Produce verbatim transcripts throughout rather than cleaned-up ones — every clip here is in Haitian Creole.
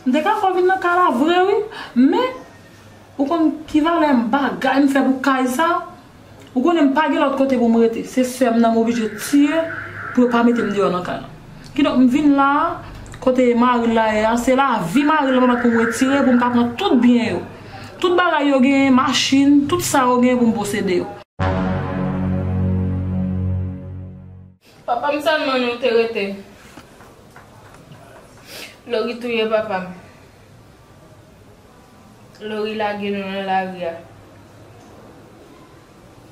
M te ka fè w vin nan kay la vre wi, men ou konn ki valè m bagay m fè pou kay sa? Ou konnen m pa gen lòt kote pou m rete. Se sè m nan m oblije tiye pou yo pa mete m deyò nan kay la. Kidonk m vin la a, kote mari l la ye a, se lavi mari l la m ap bat pou m retire pou m ka pran tout byen yo. Tout bagay yo genyen, machin, tout sa yo genyen pou m posede yo. Papa m sèlman nou te rete. Lori touye papa m. Lori lage nou nan lari a.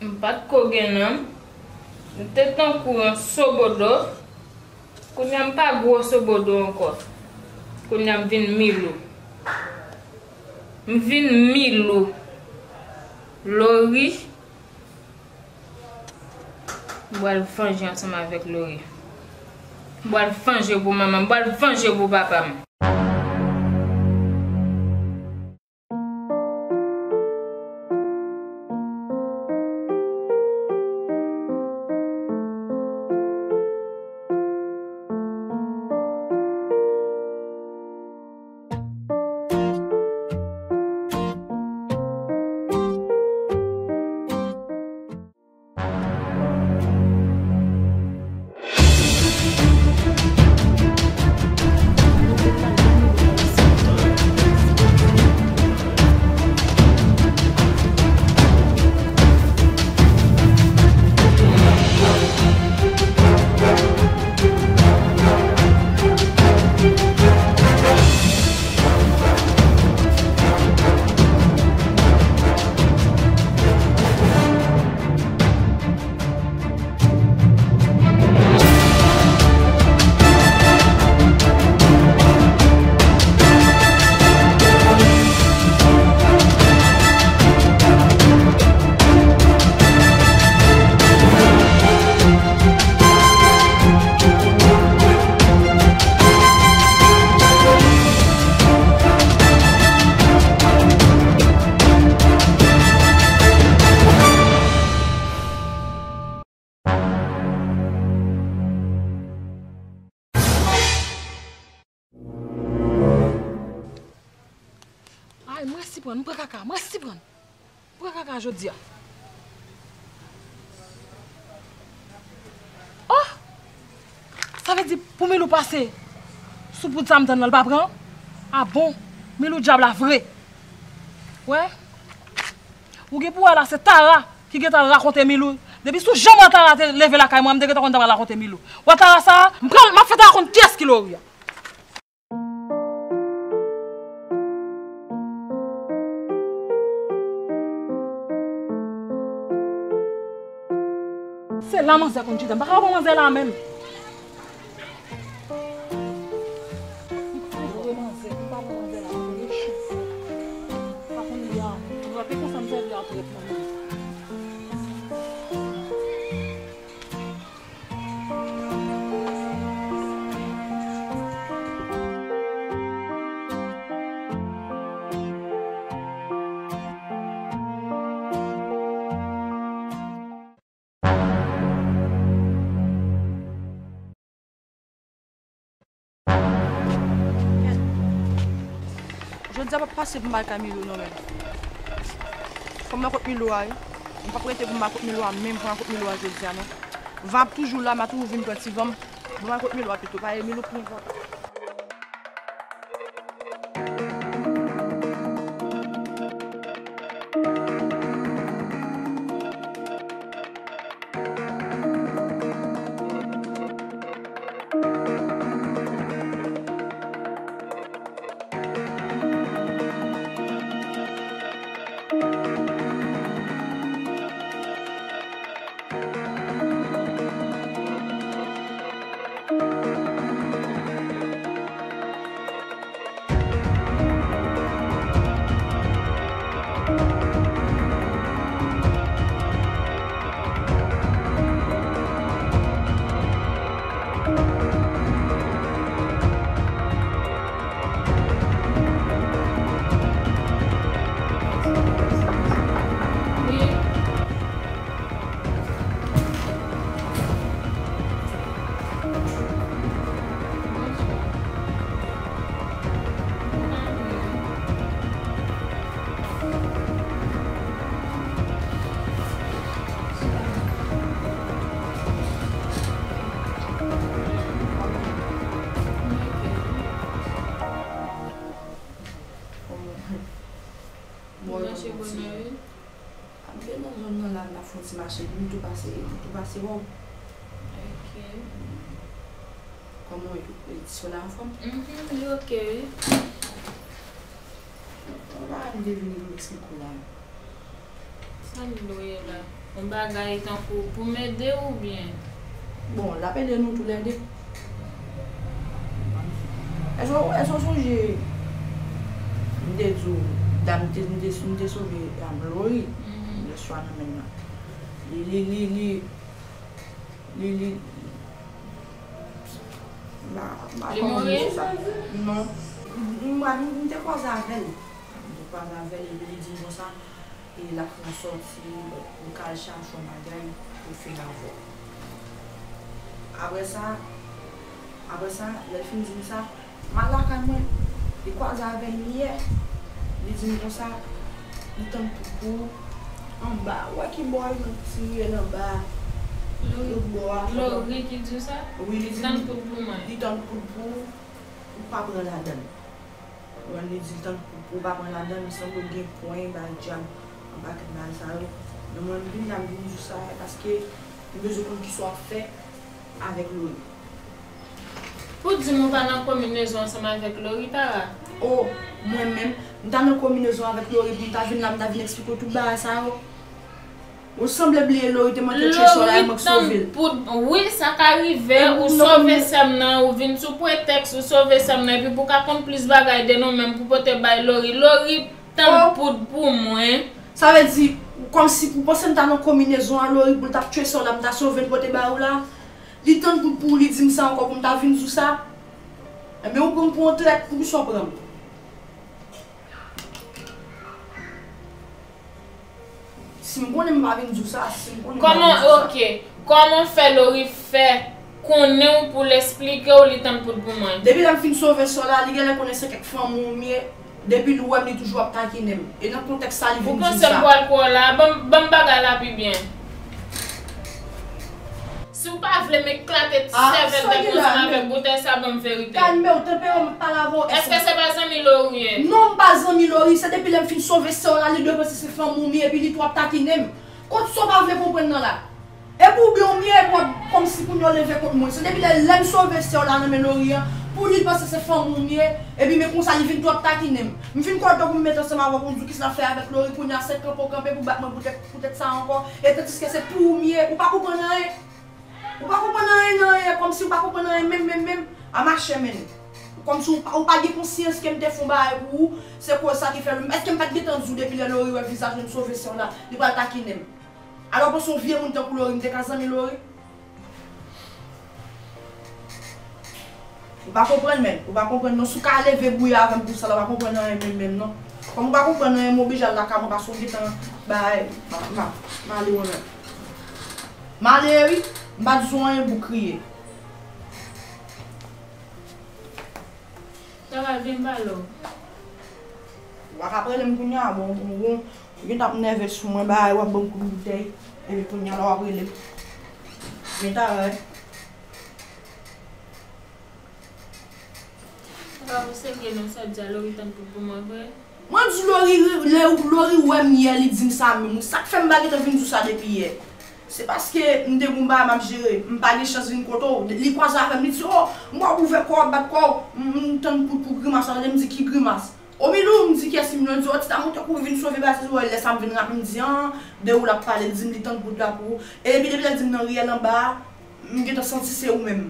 M pa t ko gen nanm. M te tankou yon sobodo. Kounye a m pa gwo sobodo ankò. Kounye a m vin milou. M vin milou. Lori. M pral vanje ansanm avèk Lori. M pral vanje pou manman m. M pral vanje pou papa m. Ay, m resi pran, m pran kaka, m resi pran. M pran kaka jodi a. Oh! Sa vle di pou Milou pase sou poud sa m tann nan, l pa pran? A bon? Milou dyab la vre. Wè? Ou gen pou wè la, se Tara ki gentan al rakonte Milou. Depi sou jan mwen Tara te leve lakay mwen, m te gentan konn ta pral rakonte Milou. Wè Tara sa, m pral, m ap fè Tara konn kiyès ki Lori a. Se la manzè konn chita, m pa ka pran manzè la menm. M pa pran manzè, m pa pran manzè la menm, mechan. Pa konn li a, m rape konsa m sèvi a trèt mwen menm. Jodi a p ap pase pou m al kay Milou non, men. Fò m wè kot Milou a wi. M p ap rete pou m al kot Milou a menm, pou m al kot Milou a jodi a non. Van ap toujou la, m a toujou vin pran ti van m. Bon, m al kot Milou a pito, paske Milou pran van. Ti mache, li tou pase, li tou pase wè w. Ok. Kòman w ye? Ti sou la anfòm? Mhm, li ok, wi. Yon bagay m te vini pou m eksplike w la. Sa m dwe la? Yon bagay tankou pou m ede w oubyen? Bon, l ap ede nou toulède. Èske, èske w sonje m te di w, dam te, m te, m te sove dam Lori, mhm, lè swa nan men nan. Li, li, li, li, li, li, m pa, m pa... Li mouri? Non. M, m, m te kwaze avè l. M te kwaze avè l, epi li di m konsa, e l ap fè yon sòti, m ka al chache yon bagay pou fin avè w. Apre sa, apre sa, lè l fin di m sa, m al lakay mwen. Li kwaze avè m yè. Li di m konsa, li tann poupou anba. Ou wè ki bò yo, nan ti riyèl anba a, lòt bò a. Lori ki di w sa? Wi, li di tann poupou mwen. Li tann poupou, ou pa pran ladan l. Ou konprann, li di l tann poupou, ou pa pran ladan l, li sanble w gen pwen, bay djab, yon pakèt bagay sa yo. Men mwen, m vin la, m vin di w sa, paske m bezwen konn kisa w ap fè avèk Lori. Pou di m ou pa nan konminezon ansanm avèk Lori, Tara? O, mwen menm, m ta nan konminezon avèk Lori pou m ta vin la, m ta vin eksplike w tout bagay sa yo. Ou sanble bliye Lori te manke tchwe sè w la, e mwen k sove l. Lori tann poud, wi, sa ka rive, ou sove sè m nan, ou vin sou pretèks ou sove sè m nan, epi pou w ka konn plis bagay de nou menm pou pote bay Lori. Lori tann poud pou mwen. Sa vle di, kòmsi ou panse m ta nan konminezon a Lori pou l t ap tchwe sè w la, m ta sove l pote ba ou la? Li tann poud pou ou, li di m sa ankò pou m ta vin di w sa? Enben, ou pran m pou yon trèt, poukisa w pran m? Si m konnen m pa vin di w sa, si m konnen m pa vin di w sa. Kòman, ok, kòman fè Lori fè konnen w pou l eksplike w li tann poud pou mwen? Depi lè m fin sove sè w la, li genlè konnen se kèk fanmi w m ye. Depi l wè m, li toujou ap takinen m. E nan kontèks sa, li vin di m sa. Ou panse m pral kwè w la? Ban m, ban m bagay la pi byen. Si w pa vle m eklate ti sèvèl tèt mwen ansanm avèk boutèy sa, ban m verite. Kalme w, tanpere w, m ap pale avè w. Èske se pa zanmi Lori w ye? Non, m pa zanmi Lori. Se depi lè m fin sove sè w la, li dwe panse se fanmi w m ye, epi li tou ap takinen m. Kont sa w pa vle konprann nan la. E pou oubyen w m ye, epi w ap kòmsi kounye a w leve kont mwen. Se depi lè, lè m sove sè w la nan men Lori an, pou li panse se fanmi w m ye, epi men konsa li vin tou ap takinen m. M fin kwè w tankou m met ansanm avè w pou m di w kisa l ap fè avèk Lori, kounye a se kanpe w kanpe pou bat mwen poutèt, poutèt sa ankò. E tandiske se pou ou m ye, ou pa konprann anyen. Ou pa konprann anyen nan anyen, kòmsi ou pa konprann anyen menm, menm, menm. A mache menm. Kòmsi ou pa, ou pa gen konsyans ke m te fè yon bagay pou ou, se koz sa ki fè l. Èske m pa t gentan di w depi lè Lori wè vizaj mwen m sove sè w la, li pral takinen m? Alò, panse yon vye moun tankou Lori, m te ka zanmi Lori? Ou pa konprann menm. Ou pa konprann non. Si w ka leve bouyi avè m pou sa la, ou pa konprann anyen menm, menm non. Kòm ou pa konprann anyen, m oblije al lakay mwen paske w gentan bay, m, m, m ale mwen menm. M ale wi, m pa di w anyen pou w kriye. Tara, vin m pale w. Ou pa ka pale m kounye a, bon, bon, bon. Ou gentan ap nève sou mwen, bay, w ap ban m kout boutèy. Epi kounye a la w ap rele m. Men Tara, wi. Tara, ou serye nan sa w di a, Lori tann poud pou mwen vre? Mwen di Lori, lè Lori wè m yè, li di m sa menm. Sa k fè m pa gentan vin di w sa depi yè? Se paske m te gon bagay m ap jere, m pa gen chans vin kote w. Li kwaze avè m, li di, o, m wè w ouvè kò w, ap bat kò w, m, m tann poud pou grimas la, tande m di, ki grimas? O Milou, m di, kiyès Milou? Li di, o, Tita monte kouri vin sove bagay, se lè sa m vin raple, m di, an, de ou l ap pale, li di m li tann poud la pou ou. E epi depi lè l di m nan riyèl anba a, m gentan santi se ou menm.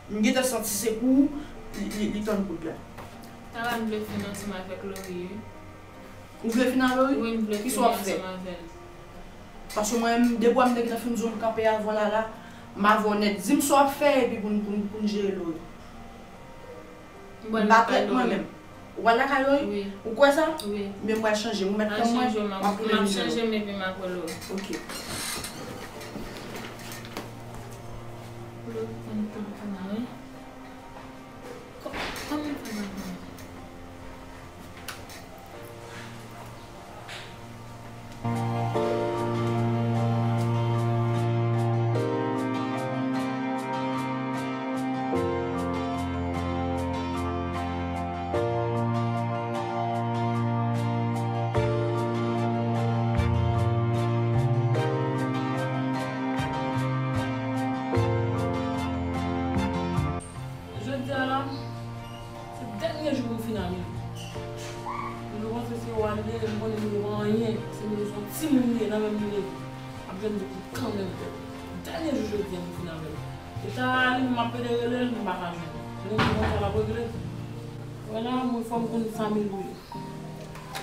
M gentan santi se kou li, li, li tann poud la. Tara, m vle fin ansanm avèk Lori, wi. Ou vle fin ak Lori? Wi, m vle fin ansanm avè l. Kisa w ap fè? Paske mwen menm, depi w wè m te gentan fin di w m kanpe avè w la, la, m avè w nèt. Di m sa w ap fè, epi pou n, pou n, pou n jere Lori. M pral lakay Lori. M pa trèt mwen menm. Ou pral lakay Lori? Wi. Ou kwè sa? Wi. Men m pral chanje. Ou mèt pran mwen, m ap tounen nimewo. M ap chanje m epi m ap wè Lori. Ok. Lori konn tout pou mwen, wi. Kò-, kòman m fè pran mwen? Jodi a la, se dènye jou pou m fin a Milou. Milou panse se wa li ye, m konnen Milou pa anyen. Se Milou se yon timoun li ye, nan menm li leve. M ap jwenn bout kanmenm. Dènye jou jodi a m fin avè l. E ta li, m ap pede rele l, m pa ka jwenn li. Mwen di konsa l ap regle. Wè la, mwen fò m konn sa Milou ye.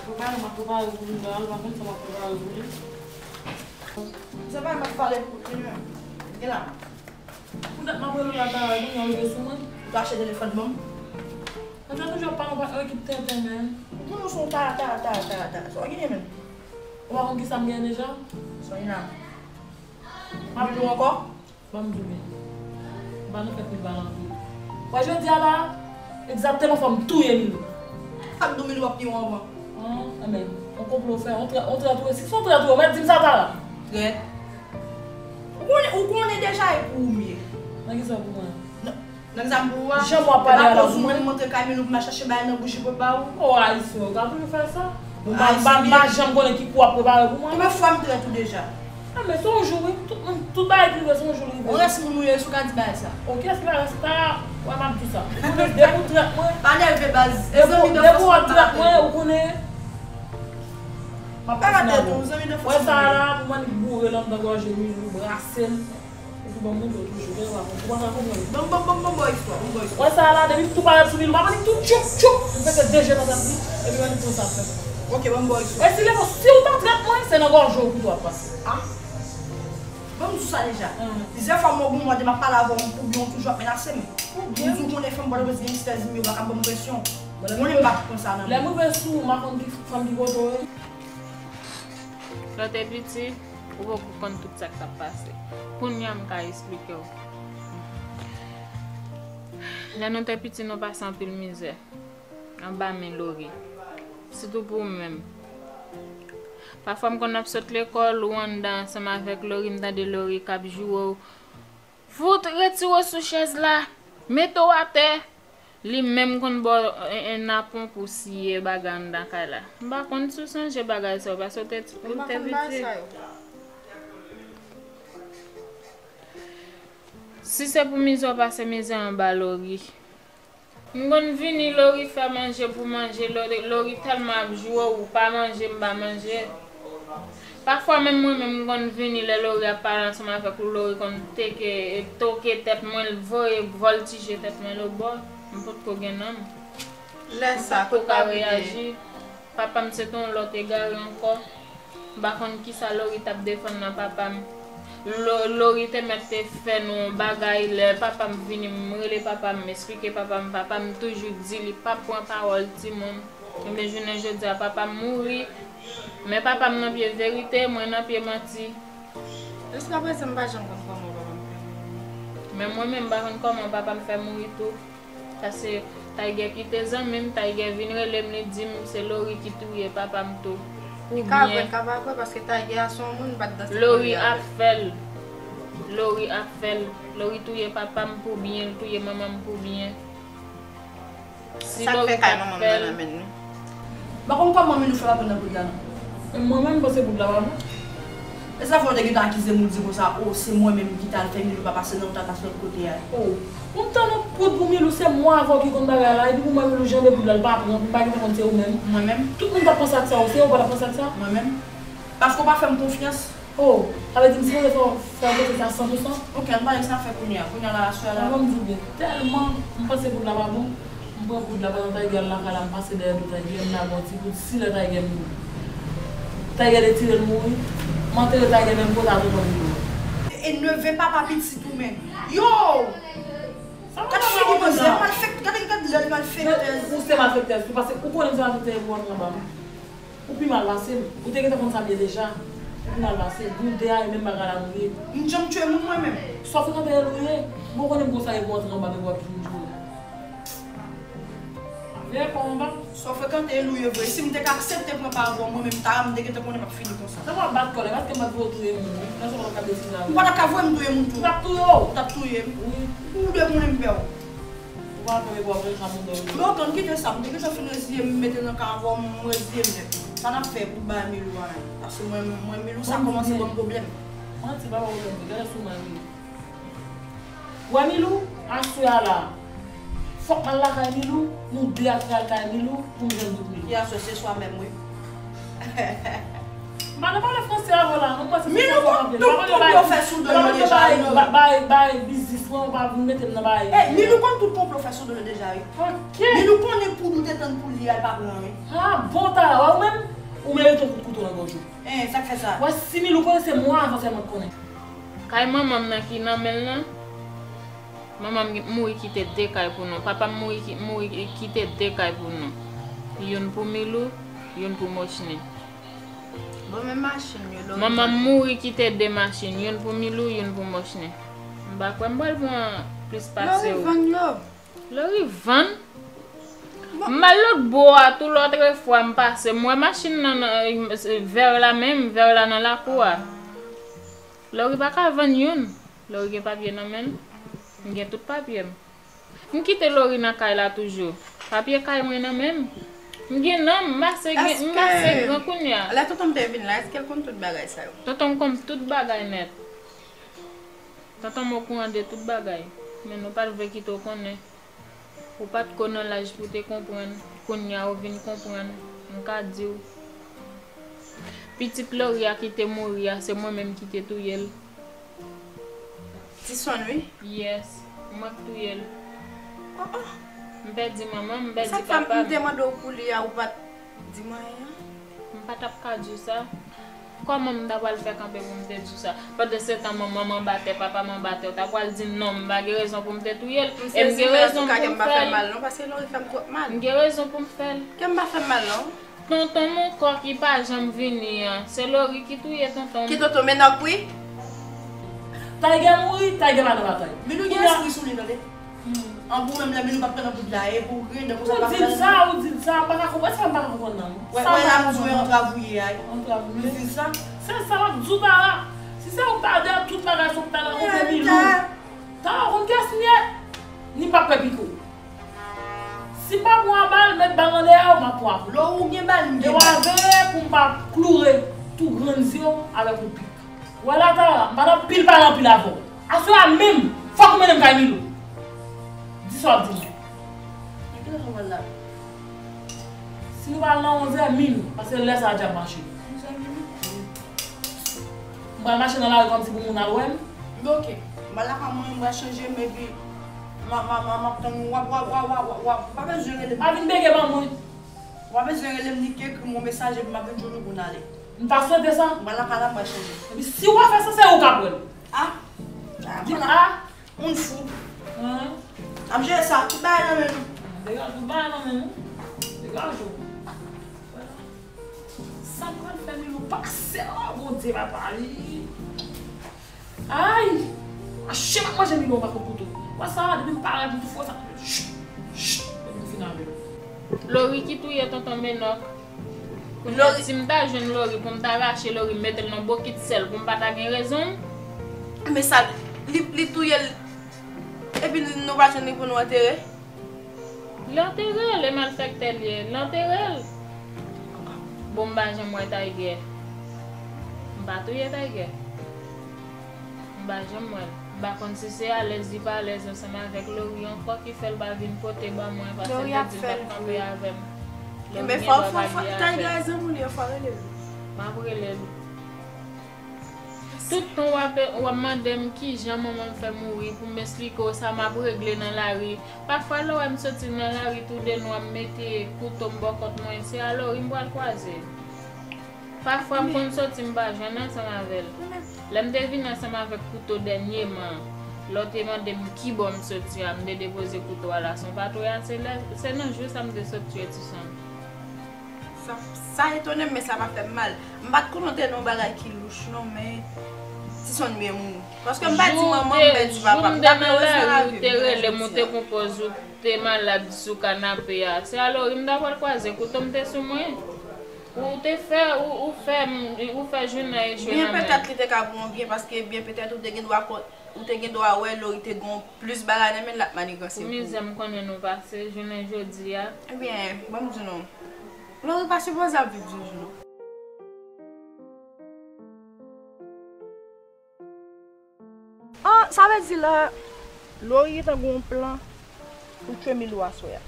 Prepare, m ap prepare pou Milou a, l pa konn sa m ap prepare pou li. Se pa m ap pale pou li menm. Gen la. Poutèt m ap rele w la, ta, kounye a w rive sou mwen. Ou ta achte telefòn ban m. Mwen te toujou ap pale w pa ekip tenten, men. Ou konnen w se yon ta, ta, ta, ta, ta. Sa w genyen menm? Ou pa konn ki sa m genyen deja? Sonia. M ap di w ankò. Ban m di w byen. M pa nan fèt Milou pa nan anpil. Wè jodi a la, egzakteman fò m touye Milou. Sa k di w Milou ap pi w anvan? An, enben, yon konplo w fè, yon trè, yon trèt ou ye. Si se yon trèt ou ye, ou mèt di m sa ta la. Trèt? Ou konnen, ou konnen deja e pou ou m ye. Nan ki sa pou mwen? Nan, nan ki sa m pou ou a? Jan w ap pale a la pou mwen. Ou montre kay Milou pou m al chache bagay nan bouji pou ba ou. O, Ayisyen, ou ka toujou fè sa. Ou pa, m pa, m pa janm konnen ki kou w ap prepare pou mwen. Konbyen fwa m trèt ou deja? A, men se yon jou, wi. Tout moun, tout bagay ki rive, se yon jou li rive. Ou rès moun ou ye, si w ka di bagay sa. O, kiyès ki pa rès? Ta, wè, m ap di w sa. Ou konnen, depi w trèt mwen, pa nève baz. Depi w trèt mwen, ou konnen. M ap pase nan ou. Wè sa la, pou mwen, li boure l anndan gòje Milou, brase l. Epi ban m moute w toujou, gen lwa, ou pa ka konprann. Ban m, ban m, ban m, ban m ba w istwa, ban m ba w istwa. Wè sa la, depi m tou parèt sou li, m ap annik tou tchoup, tchoup. M pete de je nan tèt li, epi annik pou sa fè. Ok, ban m ba w istwa. E si lè si w ta trèt mwen, se nan gòje w pito ap pase. A? Ban m di w sa deja. Plizyè fwa m wè w gon mwa de m ap pale avè w, oubyen w toujou ap menase m. Oubyen m di w konnen fanm Pòtoprens gen mistè, di m yo pa ka ban m presyon. Konnen m pa konn sa nan men. Lè m rive sou ou, m pa konn ki fanm ki kote w ye. Lè w te piti, ou poko konn tout sa k t ap pase. Kounye a m ka esplike w. Lè nou te piti, nou pase anpil mizè anba men Lori. Sitou pou ou menm. Pafwa m konn ap sot lekòl, ou anndan ansanm avèk Lori, m tande Lori k ap joure w. Fout, retire w sou chèz la, mete w atè. Li menm konn ba w, e, e, napon pou siye bagay anndan kay la. M pa konn si w sonje bagay sa yo, paske w te, ou te piti. Si se pou mizè, w pase mizè anba Lori. M konn vini, Lori fè manje pou manje, Lori, Lori tèlman ap joure w, ou pa manje, m pa manje. Pafwa menm mwen menm m konn vini lè Lori ap pale ansanm avèk ou, Lori konn teke, toke tèt mwen, voye vòltije tèt mwen lòtbò, m potko gen nanm. Lè sa, kote pa vini? M potko ka reyaji. Papa m se te yon lòt egare ankò. M pa konn kisa Lori t ap defann nan papa m. Lo-, Lori te mèt te fè nou yon bagay, lè papa m vini, m rele papa m, m esplike papa m, papa m toujou di li p ap pran pawòl timoun. Ebyen, jounen jodi a, papa m mouri. Men papa m nan pye verite, mwen nan pye manti. Jiskaprezan, m pa janm konn kòman papa m fè mouri. Men mwen menm, m pa konn kòman papa m fè mouri tou. Paske Tiger kite zanmi m, Tiger vin rele m, li di m se Lori ki touye papa m tou. Li ka vre, li ka pa vre, paske Tiger a se yon moun, m pa t danse pou li avè l. Lori ap fè l. Lori ap fè l. Lori touye papa m pou byen, l touye manman m pou byen. Si Lori t ap fè l. M pa konn kòman Milou fè pa pran nan boud la non. E mwen menm, m panse boud la pa bon. E sa fè w te gentan akize m, ou di konsa, o, se mwen menm ki t al fè Milou pa pase nan, ou t al pase lòt kote a. O, ou m tann ou prout pou Milou, se mwen avè w ki konn bagay la, epi pou mwen Milou janbe boud la, l pa pran, m pa gentan konn se ou menm. Mwen menm? Tout moun t ap panse ak sa, o, se ou pa t ap panse ak sa? Mwen menm? Paske w pa fè m konfyans. Oh, sa vle di m sipoze fè, fè w pote sa san pou san? Ok, ann pale sa fè kounye a. Kounye a la, aswè a la. Mwen, m di w byen, tèlman m panse boud la pa bon, m pran boud la pandan Tiger lakay la, m pase dèyè do Tiger, m lage yon ti kout, si lè Tiger mouri. Tiger te tire l mouri, m antere Tiger menm kote a tonton Milo. E neve papa pitit ou menm. Yo! Gad figi manzè, malfèktè, gade, gade lè l malfektèz. Ou se malfektèz tou, paske ou konnen m se malfektè epi w antre anba m. Ou pi mal pase m. Ou te gentan konn sa m ye deja. Ou pi mal pase m. Nou de a e menm bagay la nou ye. M janm tchwe moun mwen menm. Sa w frekante e l ou ye. Bon, konnen m konsa e pou antre anba men w ap vin joure. Veye kò w anba. Sa w frekante e l ou ye vre. Si m te ka aksepte pran pa avè w mwen menm, ta m te gentan konnen m ap fini konsa. Sa w ap bat kòlè, paske m pa t vle w touye moun. Nan sa w ap gade desi la. Ou pa t ap ka voye m touye moun tou. M t ap touye w. Ou t ap touye m. Wi. Ou dwe konnen m pè w. Ou pa konn e bò vre sa moun dòmi. Men otan kite sa, m te gentan fin reziye m, m mete nan ka avè w, m reziye m nèt. Sa n ap fè pou bay Milou a menm? Paske mwen, mwen Milou sa kòmanse ban m pwoblèm. Manti, pa ba pwoblèm vre. Gade sou mwen Milou. Wè Milou, aswè a la. Fòk m al lakay Milou, nou de a fè al kay Milou pou m jwenn tout Milou. Ki aswè se swa menm wi. M pa nan pale franse avè w la non, mwen se Milou konn tout konplo w fè sou do l yo deja wi. Bay, bay, bay biznis mwen, ou pa vin mete m nan bagay. Ey, Milou konn tout konplo w fè sou do l yo deja wi. Ok. Milou konnen poud ou te tann pou li a, l pa pran wi. Ah bon, Tara, wè ou menm, ou merite yon kout kouto nan gòj ou. Hein, sa k fè sa? Wè si Milou konnen se mwen avan sèlman k konnen. Kay manman m nan ki nan men l lan. Manman m mouri kite de kay pou nou. Papa m mouri mouri kite de kay pou nou. Youn pou Milou, youn pou Mochne. Bon men machin yo Lori. Manman m mouri kite de machin, youn pou Milou, youn pou Mochne. M pa kwè m pral pran plis pase ou. Lori vann yo. Lori vann? M al lòt bò a tou lòtrefwa m pase m wè machin nan vè la menm, vè la nan lakou a. Lori pa ka vann youn. Lori gen papye nan men l. M gen tout papye m. M kite Lori nan kay la toujou. Papye kay mwen nan men m. M gen nanm, m ase gen, m ase gran kounye a. Lè tonton m te vin la, èske l konn tout bagay sa yo? Tonton m konn tout bagay nèt. Tonton m okouran de tout bagay. Men nou pa t vle kite w konnen. Ou pa t ko nan laj pou w te konprann. Kounye a ou vin konprann. M ka di w. Pitit Lori a ki te mouri a, se mwen menm ki te touye l. Ti Sòn wi. Yes, mwen k touye l. Oh oh. M pèdi manman m, m pèdi papa m. Sa k fè m te mande w pou li a, ou pa t di m anyen an? M pa t ap ka di w sa. Kòman m ta pral fè kanpe pou m te di w sa? Pandansetan manman m anba tè, papa m anba tè, w ta pral di m non, m pa gen rezon pou m te touye l. E m gen rezon pou m fè l. M gen rezon pou m fè l. Kè m pa fè m mal non. Tonton m ankò ki pa janm vini an, se Lori ki touye tonton m. Ki tonton Menòk wi. Tiger mouri, Tiger pa nan batay. Milou gen espri sou li tande. An pou menm lè Milou p ap pran nan poud la, e pou griyen dan konsa l p ap pran nan. Ou di l sa, ou di l sa, m pa ka konprann, se pa m pa ka konprann nan. Wè, wè la m di w e antrav ou ye a. Antrav ou ye. Milou di l sa. Se sa m ap di w Tara. Si se ou k ta de a tout bagay, se ou k ta nan kote Milou. Tara, ou konn kiyès m ye? Ni m p ap pè pike w. Si m pa pran bal, met bal nan dèyè w, m ap pran pou. Lè ou gen bal, m gen bal. E w a veye pou m pa kloure tou grenn zye w avèk yon pik. Wè la Tara, m pa t anpil pale anpil avè w. Aswè a menm, fòk ou mennen m kay Milou. Di sa w ap di mwen. Nan kilè sa w pral la? Si nou pral nan onzè, min, paske lè sa a djab mache. Onzè min? M pral mache nan lari kòmsi pou moun al wè m. Oke. M pral lakay mwen, m pral chanje m epi m ap, m ap, m ap tann ou. W ap, w ap, w ap, w ap, w ap, w ap, pa bezwen rele m. Pa vin bege ban mwen. W ap bezwen rele m ni k ekri m yon mesaj epi m ap vin jwenn ou pou n ale. M ta swete sa. M pral lakay la, m pral chanje. Epi si w pa fè sa, se ou k ap wè l. A. Di a. Moun fou. Ap jere sa, tout bagay nan men nou. Degaje, tout bagay nan men nou. Degaje w. Sa m pral fè Milou pase, o Bondye papa. Ay! Mache m ap manje Milou anba kout kouto. Wè sa, depi m parèt m tou fò sa. Chut! Chut! Depi m fin avè l. Lori ki touye tonton Menòk. Kounye a si m ta jwenn Lori pou m ta rache Lori m mete l nan bokit sèl pou m pa ta gen rezon m. Men sa, li, li touye l epi nou pa jwenn li pou nou antere? Li antere l, e malfèktè l ye, li antere l. Bon, m pa janm wè Tiger. M pa touye Tiger. M pa janm wè l. M pa konn si se alèz li pa alèz ansanm avèk Lori ankò ki fè l pa vin pote ban mwen, paske l te di l t ap kanpe avè m. Lori gen dwa pa byen avè m. M ap rele l. Tout tan w ap, w ap mande m kijan manman m fè mouri, pou m esplike w sa m ap regle nan lari. Pafwa lè w wè m soti nan lari tou de nwa m mete kouto m bò kont mwen, se a Lori m pral kwaze. Pafwa m konn soti m pa jwenn ansanm avè l. Lè m te vin ansanm avèk kouto dènyeman, lè w te mande m kibò m soti a, m te depoze kouto a la, se yon patwè a, se lè, se nan jou sa m te sot tiye Tison. Sa, sa etone m, men sa pa fè m mal. M pa t konnen w te nan yon bagay ki louch non, men Tison byen mouri. Paske m pa di manman m pèdi papa m, m t ap erezman avè m, jodi a. Jou m te nan lari, ou te rele m, ou te konpòze, ou te malad sou kanape a. Se a Lori m ta pral kwaze, kouto m te sou mwen. Ou te fè, ou, ou fè, ou fè jounen an echwe nan men m. Byen petèt li te ka pou yon byen, paske byen petèt ou te gen dwa kon, ou te gen dwa wè Lori te gen yon plis bagay nan men l, l ap maniganse pou ou. Pou mizè m konnen nou pase jounen jodi a. Ebyen, ban m di nou, Lori pa sipoze ap viv toujou non. Oh, sa vle di la, Lori gentan gen yon plan. pou tchwe Milou aswè a.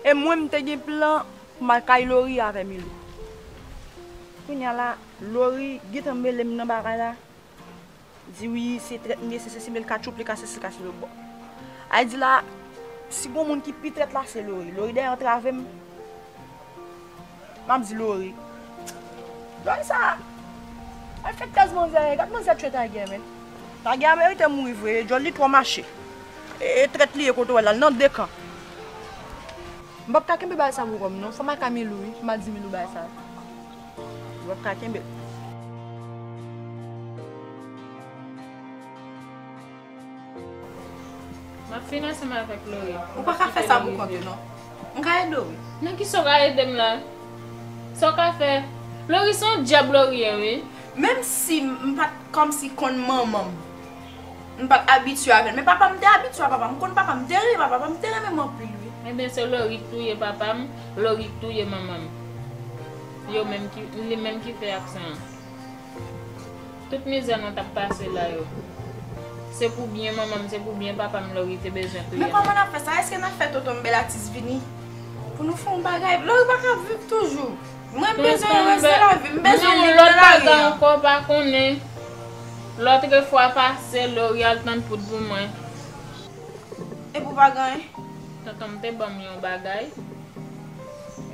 E mwen, m te gen plan pou m al kay Lori avè Milou. Kounye a la, Lori gentan mele m nan bagay la. Di wi, se trèt m ye, se sesi, men l ka tchoup, li ka sesi, ka sesi. Bon. Ay di la, si gon moun ki pi trèt la, se Lori. Lori dèyè antrave m. M ap di Lori. Lori sa. Ay fèt tèz manzè ye. Gad manzè tchwe Tiger, men. Tiger a merite mouri vre. Djòl li twò mache. E, e trèt li ye kote w wè l la. L nan de kan. M p ap ka kenbe bagay sa pou kò m non. Fò m al ka Milou wi. M al di Milou bagay sa. M p ap ka kenbe. M ap fin ansanm avèk Lori. Ou pa ka fè sa pou kont ou non. M ka ede w wi. Nan kisa w ka ede m la? Sa w ka fè? Lori se yon dyab Lori ye wi. Menm si m pa t kòmsi konn manman m, m pa t abitye avè l. Men papa m te abitye a papa m. M konn papa m te renmen papa m, m te renmen m anpil wi. Ebyen se Lori k touye papa m, Lori k touye manman m. Yo menm ki, li menm ki fè aksyon an. Tout mizè nou t ap pase la yo. Se pou byen manman m, se pou byen papa m Lori te bezwen touye nou. Men kòman n ap fè sa? Èske n ap fè tonton m Bèlatis vini? Pou nou fè yon bagay. Lori pa ka viv toujou. Mwen bezwen reste lavi. M bezwen li nan lari an. Tonton m Bèlatis, non, lòt bagay ankò pa konnen. Lòt refwa pase, Lori al tann poud pou mwen. Epi w pa gen anyen? Tonton m te ban m yon bagay.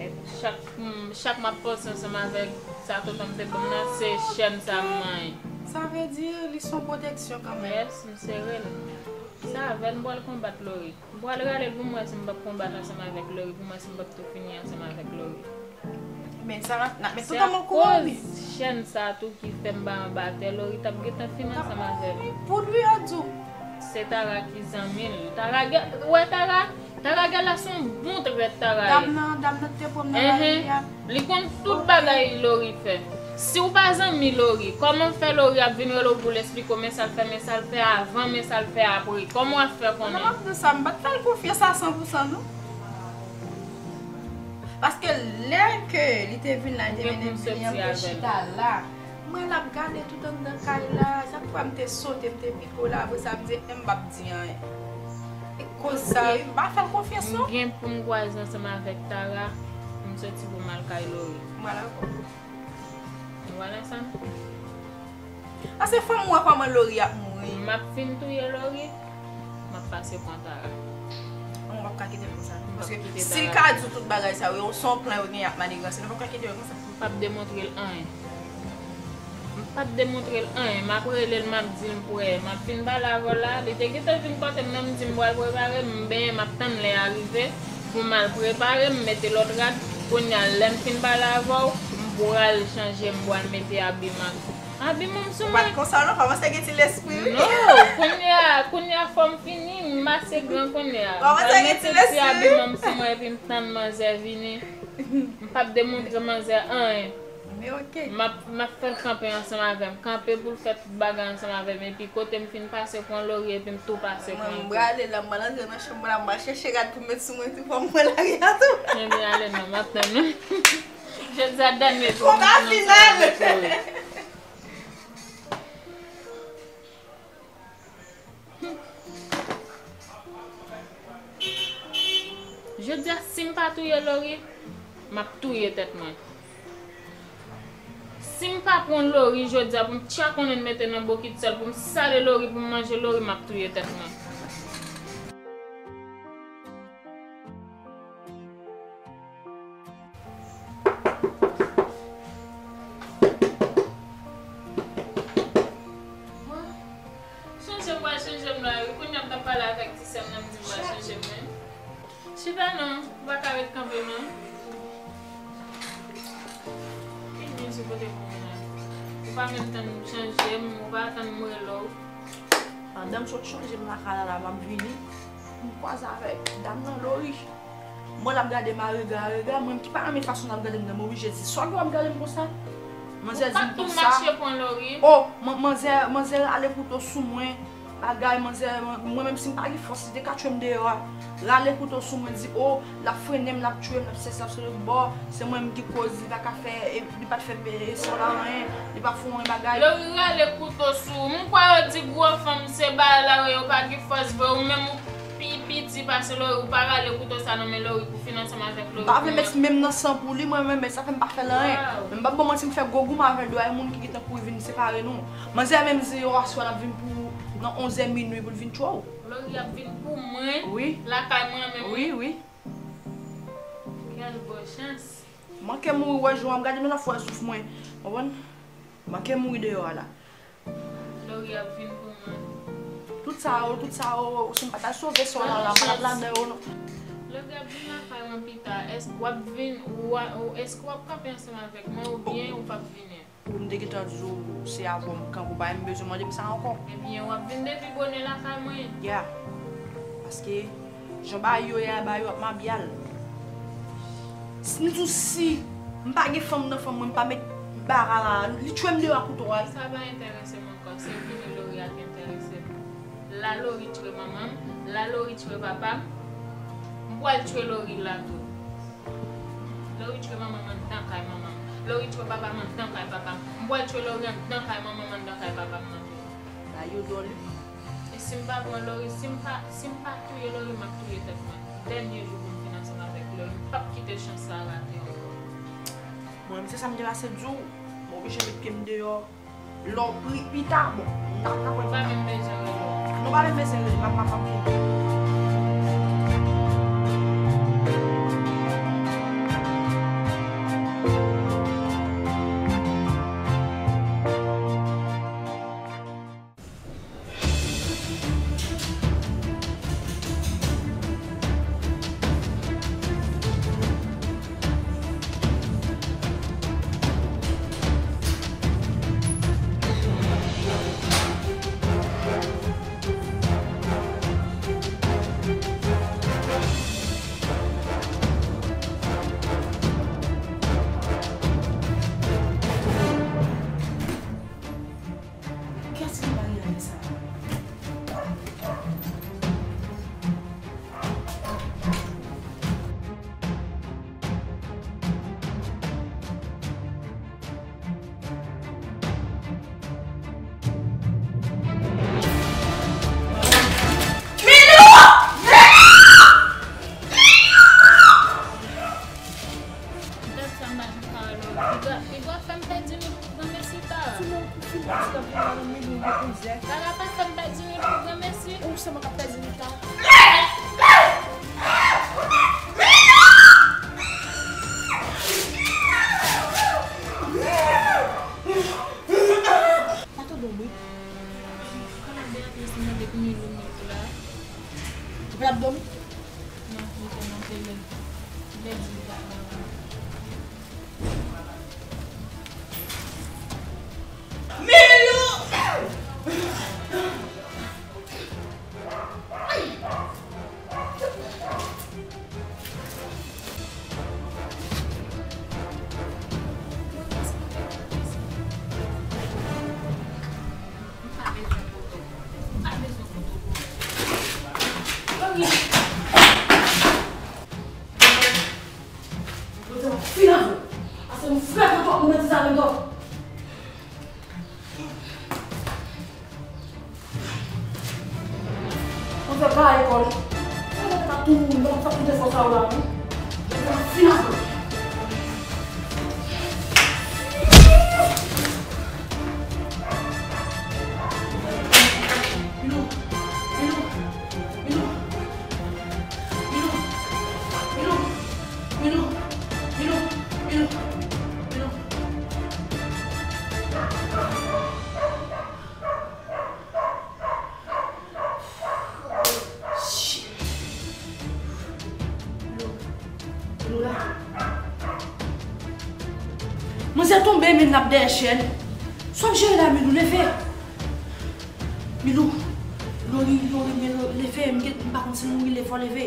E chak, mm, chak m ap panse ansanm avèk sa tonton m te ban m nan, se chèn sa m manyen. Sa vle di li se yon pwoteksyon kanmenm. Yes, m sere l. Sa avè l m pral konbat Lori. M pral rale l pou m wè si m p ap konbat ansanm avèk Lori, pou m wè si m p ap tou fini ansanm avèk Lori. Men sa n ap, n ap met tout anmò kouran wi. Se akoz chèn sa tou ki fè m ba anba tè, Lori t ap gentan fin ansanm avè m. Poud wi, Adou. Se Tara ki zanmi l. Tara gen, ou wè Tara? Tara gen la se yon bon trèt Tara ye. Dam nan, dam nan te pran m nan lari a. Li konn tout bagay Lori fè. Si w pa zanmi Lori, kòman w fè Lori ap vin rele w pou l esplike w men sa l fè, men sa l fè avan, men sa l fè apre? Kòman w ap fè konnen? Non, m ap di sa, m pa t fè l konfyans a san pou san non. Paske lè ke li te vin la, li te mennen m vini an, m te chita la. M wè l ap gade tout anndan kay la. Chak fwa m te sote, m te pike w la, apre sa m di, "M p ap di anyen." E koz sa, wi, m pa fè l konfyans non. M gen pou m kwaze ansanm avèk Tara, pou m soti pou m al kay Lori. M pral avè w. Nou pral ansanm? Paske fò m wè kòman Lori ap mouri. M ap fin touye Lori, m ap pase pran Tara. Non, m p ap ka kite l konsa non. Paske si l ka di w tout bagay sa yo, se yon plan yo genyen ap maniganse, nou p ap ka kite yo konsa. M p ap demontre l anyen. M p ap demontre l anyen. M ap rele l, m ap di l m prè. M ap fin pale avè w la. Li te gentan vin kote m nan, m di m pral prepare m, m benyen, m ap tann lè a rive pou m al prepare m, mete lòt rad. Kounye a, lè m fin pale avè w, m pral chanje, m pral mete abi m ak Abi manm sou mwen. Ou pa t konsa non, kòmanse gen ti lespri wi. Non, kounye a, kounye a fò m fini, m ase gran kounye a. Kòmanse gen ti lespri wi. M pral mete ti abi manm sou mwen epi m tann manzè vini. M p ap demontre manzè anyen. Men oke. M ap, m ap fè l kanpe ansanm avè m. Kanpe pou l fè tout bagay ansanm avè m. Epi kote m fin pase pran Lori epi m tou pase pran l tou. Mwen, m prale la, m pral antre nan chanm mwen la, m pral chèche rad pou m met sou mwen tou, fò m pran lari a tou. Ebyen ale non, m ap tann ou. Jodi a dènye jou. Konba final. Jodi a, si m pa touye Lori, m ap touye tèt mwen. Si m pa pran Lori jodi a pou m tchakonnen l mete nan bokit sèl, pou m sale Lori, pou m manje Lori, m ap touye tèt mwen. Chanje m, pral chanje m la wi. Kounye a m t ap pale avèk ti sè m nan, m di m pral chanje m wi. Chita non, ou pa ka ret kanpe non. Ki mizik ou te pou mwen la? Ou pa menm tann chanje m, ou pa tann m rele w. Pandan m sot chanje m lakay la, la m ap vini. M kwaze avèk dam nan Lori. M wè l ap gade m a rega, a rega, mwen ki pa renmen fason l ap gade m nan, m oblije di, "Sa w gen w ap gade m konsa?" Manzè di m konsa. Ou pa tou mache pran Lori? O, man-, manzè, manzè rale kouto sou mwen. Bagay, manzè, mwen menm si m pa gen fòs, li te ka tchwe m deyò a. Rale kouto sou mwen, di, o, l ap frennen m, l ap tchwe m, l ap sèsi, l ap sèsi, bò, se mwen menm ki koz, li pa ka fè, e, li pa t fè, e, Sola anyen, li pa fè anyen bagay. Lori rale kouto sou ou. M kwè yo di gwo fanm se bagay la yo pa gen fòs vre, ou menm ou pi piti pase Lori, ou pa rale kouto sa nan men Lori pou fin ansanm avèk Lori. M pa vle met menm nan san pou li, mwen menm, men sa fè m pa fè l anyen. Men m p ap ba w manti, m fè gwo goumen avè l deyò a, e moun ki gentan kouri vin separe nou. Manzè menm di yo aswè l ap vin pou nan onzè minui pou l vin tchwe w. Lori ap vin pou mwen, wi, lakay mwen menm. Wi, wi. Kèl bon chans. Manke mouri wè jou an, gade m nan fwa souf mwen. Konprann? Manke mouri deyò a la. Lori ap vin pou mwen. Tout sa yo, tout sa yo, si m pa t al sove Sola la, m pa t ap ladan yo non. Lori ap vin lakay mwen pita. Èske w ap vin, w a, w, èske w ap kanpe ansanm avèk mwen oubyen ou p ap vini? Ou m te gentan di w se avè w m kanpe, ou pa menm bezwen mande m sa ankò. Ebyen, w ap vin depi bonè lakay mwen. Ya. Paske jan bagay yo ye a, bagay yo ap mabyal. Si m di w si m pa gen fanm nan fanm mwen, m pa met bara la, li tchwe m deyò a kouto a. Sa pa enterese m ankò, se vini Lori a ki enterese m. La Lori tchwe manman m, la Lori tchwe papa m, m pral tchwe Lori la tou. Lori tchwe manman m anndan kay manman m, Lori tchwe papa m anndan kay papa m, m pral tchwe Lori anndan kay manman m anndan kay papa m nan tou. Bagay yo dwòl wi. E si m pa pran Lori, si m pa, si m pa touye Lori, m ap touye tèt mwen. Dènye jou pou m fin ansanm avèk Lori, m p ap kite chans sa rate ankò. Mwen menm se sa m te pase di w, m oblije met pye m deyò. Lè w pri, pita, bon, n ap, n ap wè. Ou pa menm bezwen rele w. Nou pa menm bezwen rele, m ap, m ap, m ap vini. Kiyès ki pa gen lè sa a? Milou! Milou! Milou! Gad sa m pa janm ka wè Lori. Li dwa, li dwa fè m pèdi Milou pou granmesi ta. Ti moun pou fini ti kòb li nan Milou, li kouzè. Lala pa fè m pèdi Milou pou granmesi. Ou sèlman k ap pèdi Milou ta. Pa tande w wi. Kòman Beatrice mande pou Milou, Milou la? Ou pa t ap dòmi? Non, li te monte lè. Li te di li pa t dòmi. Milou! Fin avè w. Paske m frèt twòp, mwen di sa menm twòp. Mwen fè pa ekòl. Mwen fè tou moun nan sa koute fò sa yo la wi. Mwen fin avè w. Milou, Milou, Milou. Milou la. Manzè tonbe, men l ap dèyè chèn. Sa w ap jere la, Milou, leve. Milou, Lori, Lori, men Lori, leve, m gen, m pa konn si l mouri, leve, fò leve.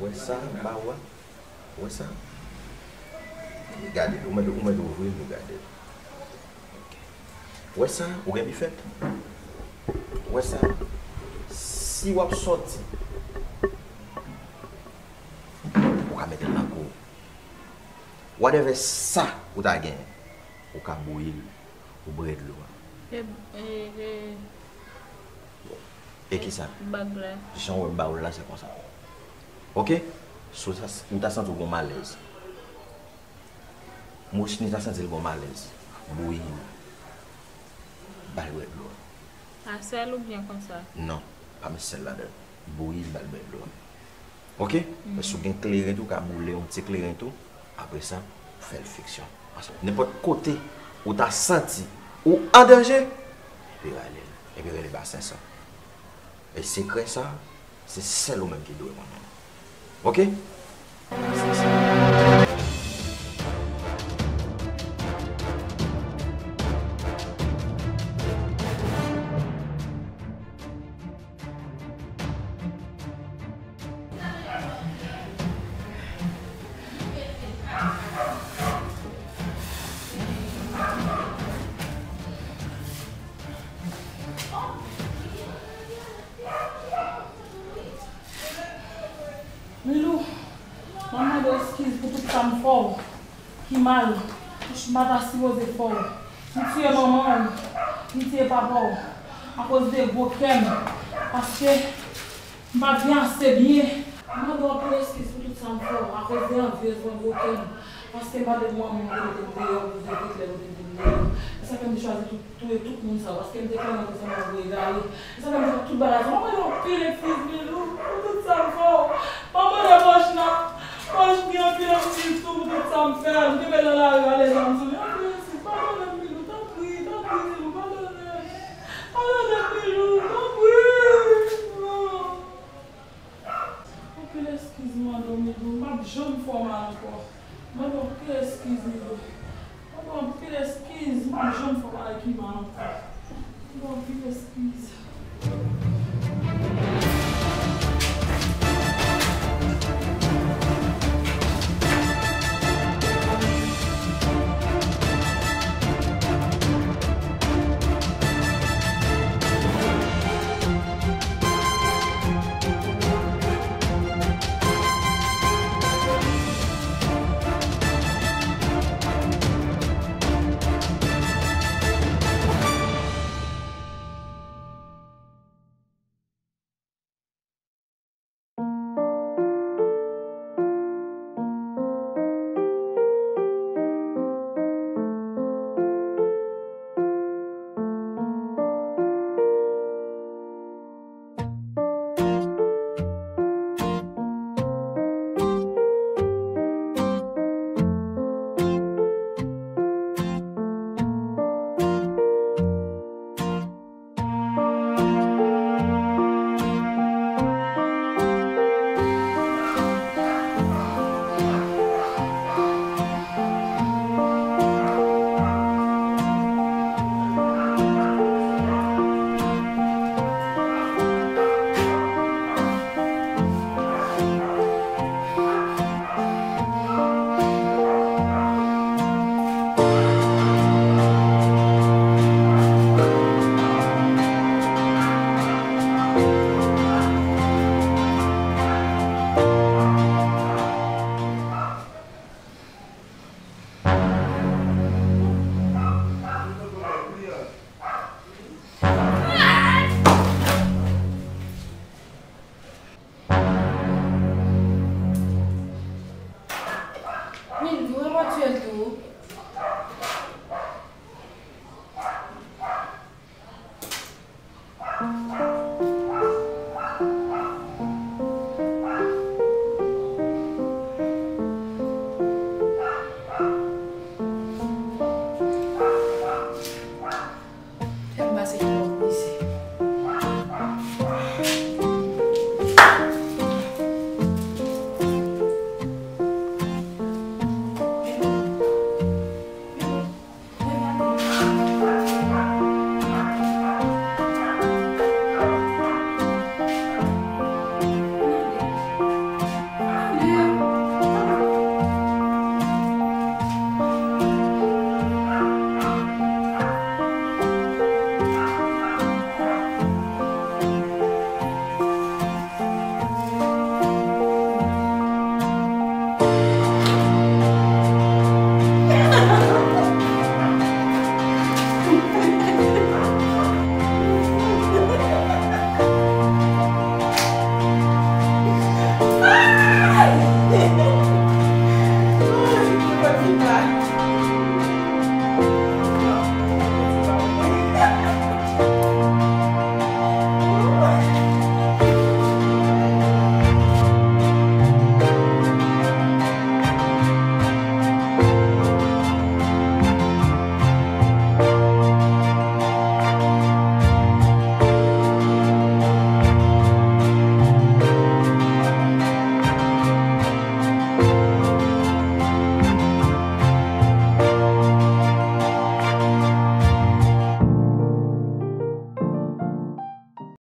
Wè sa, m pa wè. Wè sa. Gade l, ou mèt, ou mèt ouvri l pou gade l. Ou wè sa, ou gen bifèt. Ou wè sa, si w ap sòti, ou ka mete l nan kou. Whatever sa ou ta gen, ou ka bouyi l, ou bwè dlo a. E, e, e, E ki sa? Bag la. Jan w wè m ba ou l la, se konsa. Oke? Si w ta, ou ta santi w gon malèz. Mouchni ta santi l gon malèz. Bouyi l. Ba l bwè dlo a. A sèl oubyen konsa? Non, pa met sèl ladan l. Bouyi l, ba l bwè dlo a. Oke? Men si w gen kleren tou, ou ka boule yon ti kleren tou. Apre sa, ou fè l fiksyon. Paske nenpòt kote ou ta santi ou an danje, epi rale l. Epi rele basen san. E sekrè sa, se sèl ou menm ki dwe konnen. Oke? Basen san. Milou, m ap mande w eskiz pou tout sa m fè w ki mal. M pa ta sipoze fè w. M tiye manman w, m tiye papa w akoz de gwo kè m. Paske m pa t gen ase byen. M mande w anpil eskiz pou tout sa m fè w akoz de anvyez mwen, gwo kè m. Paske m pa te pran moun kote te m te ye, ou te te klè kote te m te ye. E sa fè m te chwazi tou, touye tout moun sa yo, paske m te konnen se mwen pou egare. E sa fè m te fè tout bagay sa. Mwen mande w anpil eskiz, Milou, pou tout sa m fè w. Mwen mande Mochna, Mochni anpil eskiz tou pou tout sa m fè l. M te met nan lari ale zam sou li. Anpil eskiz, padone m, Milou, tanpri, tanpri, Milou, padone m. Padone m, Milou, tanpri. Non. Anpil eskiz, m mande w, Milou. M p ap janm fè w mal ankò. M mande w anpil eskiz, Milou. M mande w anpil eskiz. M p ap janm fè w bagay ki mal ankò. M mande w anpil eskiz.